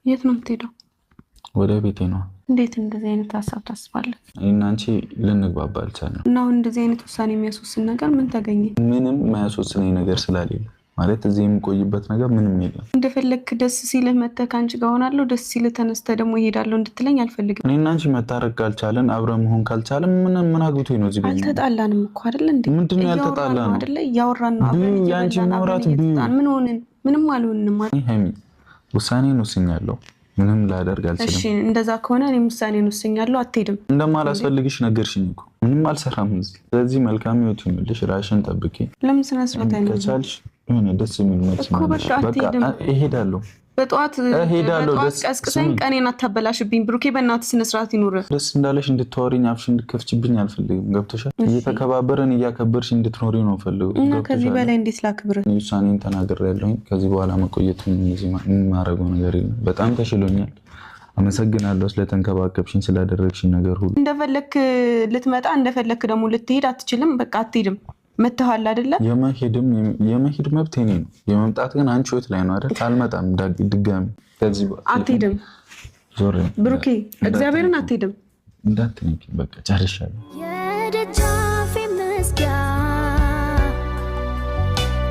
የት ነው የምትሄደው? ወደ ቤቴ ነው። እንዴት እንደዚህ አይነት ሀሳብ ታስባለህ? እኔና አንቺ ልንግባባ አልቻልንም። እና አሁን እንደዚህ አይነት ውሳኔ የሚያስወስን ነገር ምን ተገኘ? ምንም የማያስወስነኝ ነገር ስለሌለ፣ ማለት እዚህ የምቆይበት ነገር ምንም የለም። እንደፈለግክ ደስ ሲልህ መተህ ከአንቺ ጋር ሆናለሁ፣ ደስ ሲልህ ተነስተህ ደግሞ እሄዳለሁ እንድትለኝ አልፈልግም። እኔና አንቺ መታረቅ ካልቻለን፣ አብረን መሆን ካልቻለን ምን አግብቶኝ ነው እዚህ ጋር? አልተጣላንም እኮ አይደለ እንዴ? ምንድን ነው እያወራን ያልተጣላ ነው ነው? አይደለ? እያወራን ነው። አብረን ቢዩ የአንቺ እየበላን አብረን ማውራት ቢዩ። እየጠጣን ምን ሆንን? ምንም አልሆንንም አይደል? ሀይሚ፣ ውሳኔን ወስኛለሁ። ምንም ላደርግ እሺ አልችልም። እንደዛ ከሆነ እኔም ውሳኔን ወስኛለሁ። አትሄድም። እንደማላስፈልግሽ ነገርሽኝ እኮ፣ ምንም አልሰራም እዚህ። ስለዚህ መልካም ህይወት ይሁንልሽ፣ ራስሽን ጠብቂ። ለምን ስነ ስርዓት አይኖርም? ከቻልሽ የሆነ ደስ የሚል መልስ እኮ መልሽ። በቃ አትሄድም። እሄዳለሁ። በጠዋት እሄዳለሁ። በጠዋት ደስ ቀስቅሰኝ ስሚ። ቀኔን አታበላሽብኝ። ብሩኬ፣ በእናትህ ስነ ስርዓት ይኑርህ። ደስ እንዳለሽ እንድታወሪኝ፣ አፍሽ እንድከፍችብኝ አልፈልግም። ገብቶሻል? እየተከባበረን እያከበርሽ እንድትኖሪ ነው ፈልገው። እና ከዚህ በላይ እንዴት ላክብርህ? ውሳኔን ተናግሬያለሁኝ። ከዚህ በኋላ መቆየት እዚህ የማደርገው ነገር የለም። በጣም ተሽሎኛል። አመሰግናለሁ ስለተንከባከብሽኝ፣ ስላደረግሽኝ ነገር ሁሉ። እንደፈለክ ልትመጣ እንደፈለክ ደግሞ ልትሄድ አትችልም። በቃ አትሄድም። መተሃል አይደለ? የመሄድም የመሄድ መብት የኔ ነው። የመምጣት ግን አንቺ ህይወት ላይ ነው አይደል? አልመጣም ድጋሚ ከዚህ አትሄድም። ዞር ብሩኬ፣ እግዚአብሔርን አትሄድም። እንዳትነኪ። በቃ ጨርሻለሁ። የደጃፌ መዝጊያ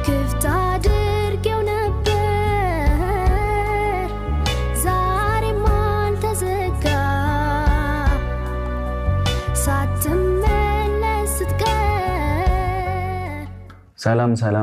ክፍት አድርጌው ነበር፣ ዛሬም አልተዘጋ፣ ሳትመለስ ስትቀር። ሰላም ሰላም።